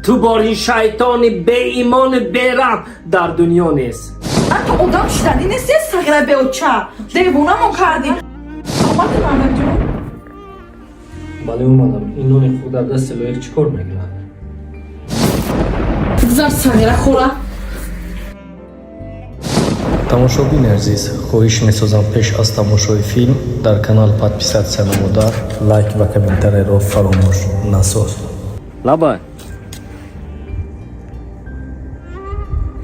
Ту бор ин шайтони беимони бераҳм дар дунё нест. Ато одам шуданӣ нести, сағира беоча. Девонамон кардӣ. Омадӣ, мардакҷон? Бале, омадам. Ин нони худ дар дасти Лоиқ чӣ кор мекунад? Гузар, сағира, хӯра. Тамошобини азиз, хоҳиш месозам, пеш аз тамошои филм дар канал подписаться намуда, лайк ва комментарийро фаромӯш насоз. Лабай,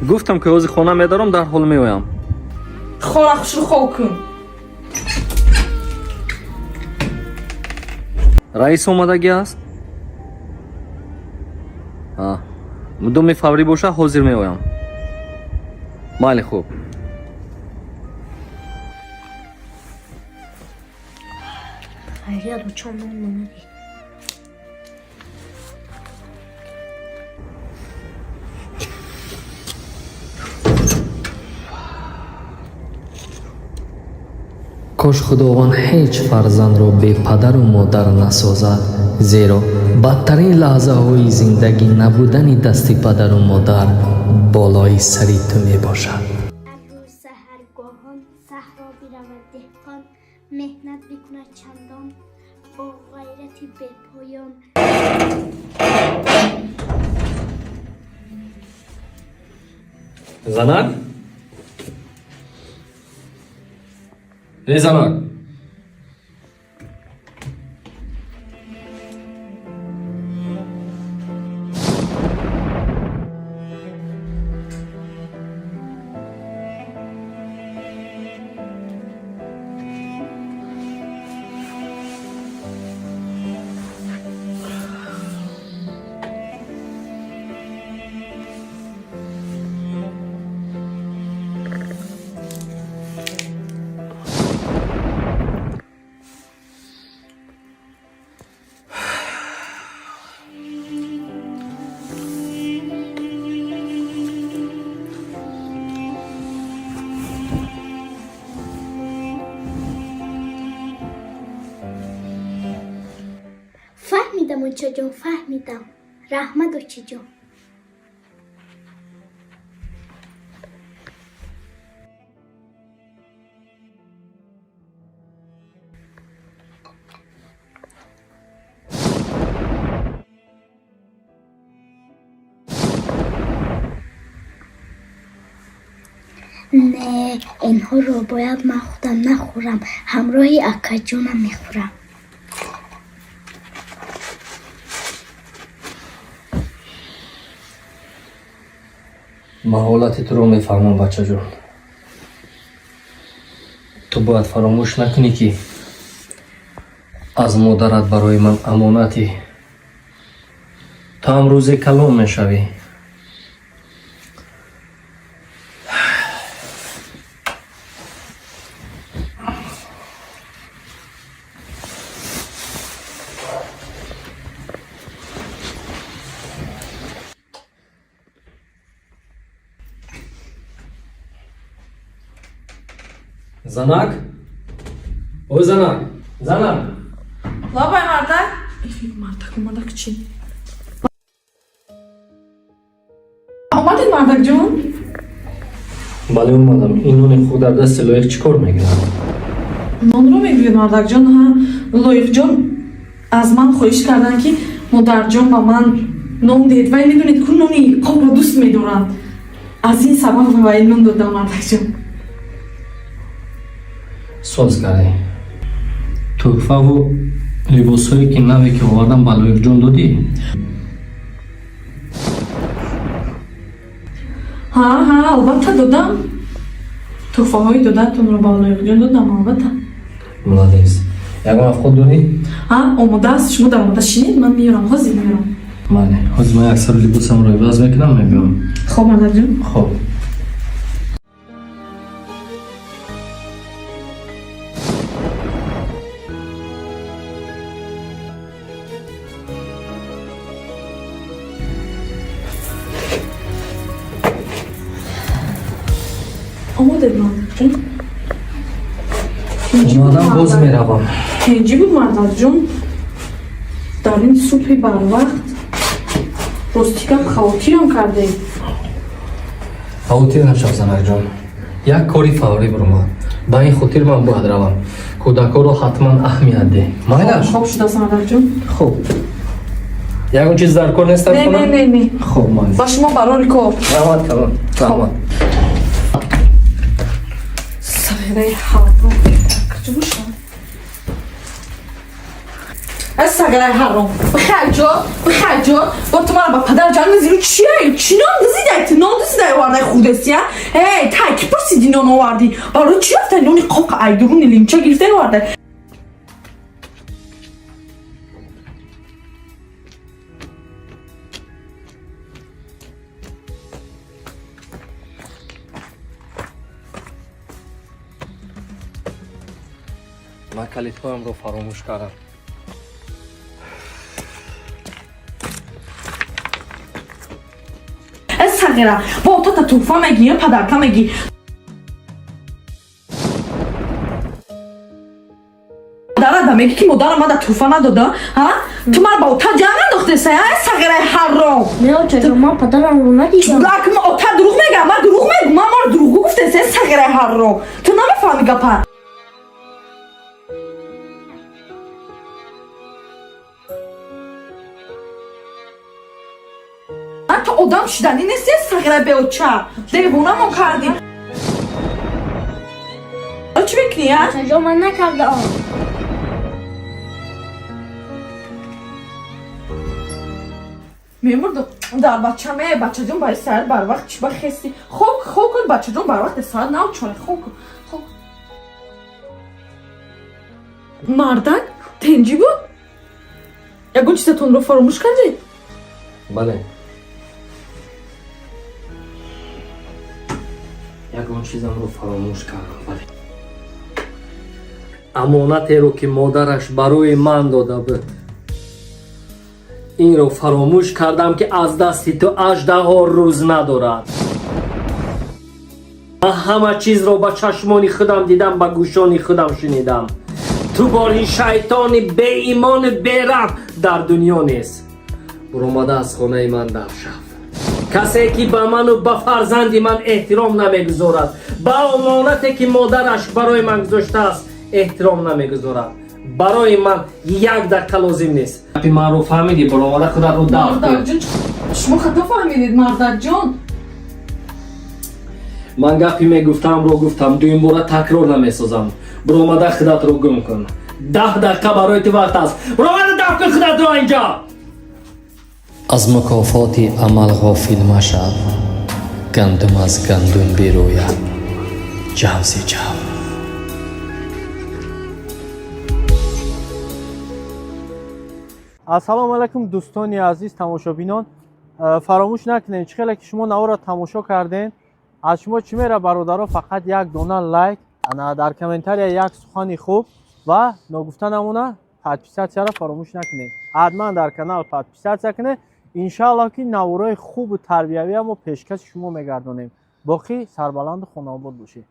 гуфтам, ки ҳозир хона медаром, дар ҳол меоям. Хора, хушрӯ хоб кун. Раис омадагӣ аст. Мудоми фаврӣ боша, ҳозир меоям. Майли, хуб. Хайрият, очам нон намедиҳ. Кош Худованд ҳеҷ фарзандро бепадару модар насозад, зеро бадтарин лаҳзаҳои зиндагӣ набудани дасти падару модар болои сари ту мебошад. Ҳар рӯз саҳаргоҳон саҳро биравад деҳқон, меҳнат бикунад чандон бо ғайрати бепоён. Занак, эй занак! Фаҳмидам, очаҷон, фаҳмидам. Раҳмат, очаҷон. Не, инҳоро бояд ман худам нахӯрам, ҳамроҳи акаҷонам мехӯрам. Ман ҳолати туро мефаҳмам, бачаҷон. Ту бояд фаромӯш накунӣ, ки аз модарат барои ман амонатӣ. Ту ҳам рӯзе калон мешавӣ. Занак, о занак, занак! Лабай, мардак. Мардак омадак чӣ? Омадед, мардакҷон? Бале, омадам. Ин нони худ дар дасти Лоиқ чӣ кор мекунад? Нонро мегӯед, мардакҷон? Ҳа, Лоиқҷон аз ман хоҳиш карданд, ки модарҷон ба ман нон диҳед. Вай медонед ку, нони қобро дӯст медоранд. Аз ин сабаб вай нон додам, мардакҷон. Соз кардӣ. Тӯҳфаву либосҳое, ки наве ки овардам, ба Лоиқҷон додӣ? Ҳа, албатта, додам. Тӯҳфаҳои додаатонро ба Лоиқҷон додам, албатта. Молодец. Ягон афход дорӣ? Ҳа, омода аст. Шумо дар омода шинед, ман меёрам, ҳозир меёрам. Бале, ҳозир ман як сару либосамро иваз мекунам, мебиём. Хоб, мардакҷон. Хоб. Омодед, мардакҷон? Омадам, боз меравам. Ҳеҷӣ буд, мардакҷон, дар ин субҳи барвақт? Рости гап, хавотирам кардед. Хавотир нашав, занакҷон. Як кори фаврӣ буромад, ба ин хотир ман бояд равам. Кӯдакҳоро ҳатман аҳамият деҳ, майлаш? Хоб шудааст, мардакҷон. Хуб, ягон чиз дар кор нест? Не, не, не, не. Хуб, ман Ба шумо барори кор. Раҳмат калон, раҳмат. Сағираи ҳаром куҷо бошад? Аз сағираи ҳаром, бихайҷо, бихайҷо, бо ту мара ба падар ҷанг зиру чия? Чӣ нон дузидай? Ту нон дузидай, овардай, худесия? Эй, тай ки пурсиди, нон овардӣ? Барои чӣ рафтай, нони қоқа айдуруни линча гирифтай, овардай? Ман калидҳоямро фаромӯш кардам. Э, сағира, бо тата туҳфа мегӣ ё падарка мегӣ? Дарада мегӣ, ки модарам мада туҳфа надода? Ҳа, ту мара ба ота ҷанг андохтеса? А, сағираи ҳаром! Не, очаҷон, ман падарамро надидам. Лак, ота дурӯғ мегӯям, ман дурӯғ мегӯм, ман маро дурӯғгӯ гуфтеса? Сағираи ҳаром, ту намефаҳми гапа. Ту одам шиданӣ нести, сағира беоча, девонамон кардӣ. Чӣ мекунӣ, а? Очаҷон, ман накардаам. Мемурдум дар бачам. Э, бачаҷон, бари саҳар барвақт чӣ ба хести? Хоб, хоб кун, бачаҷон, барвақт соат нав чоре. Хоб кун, хоб. Мардак, тенҷӣ буд? Ягон чизатонро фаромӯш кардед? Бале, ягон чизамро фаромӯш кардам, бале. Амонатеро, ки модараш барои ман дода буд, инро фаромӯш кардам, ки аз дасти ту аждаҳо рӯз надорад. Ман ҳама чизро ба чашмони худам дидам, ба гӯшони худам шунидам. Ту бори шайтони беимону бераҳм дар дунё нест. Буромада аз хонаи ман дар шав. Касе ки ба ману ба фарзанди ман эҳтиром намегузорад, ба амонате, ки модараш барои ман гузоштааст, эҳтиром намегузорад, барои ман як дақиқа лозим нест. Гапи манро фаҳмидӣ? Буромада худатро дафт кун. Мардакҷон, шумо хато фаҳмидед, мардакҷон. Ман гапи мегуфтамро гуфтам, дуюмбора такрор намесозам. Буромада худатро гум кун. 10 дақиқа барои ту вақт аст. Буромада дафт кун худатро инҷо. Аз мукофоти амал ғофил машав. Гандум аз гандум бирӯяд, ҷав зи ҷав. Ассалому алайкум, дӯстони азиз, тамошобинон. Фаромӯш накунед, чӣ хеле ки шумо наворо тамошо кардем, аз шумо чӣ мера, бародаро? Фақат як дона лайк, ана дар комментария як сухани хуб ва ногуфта намона, подписаться ро фаромӯш накунед. Ҳатман дар канал подписаться кунед. Иншааллоҳ, ки наворои хубу тарбиявия мо пешкаши шумо мегардонем. Боқӣ сарбаланду хонаобод бошед.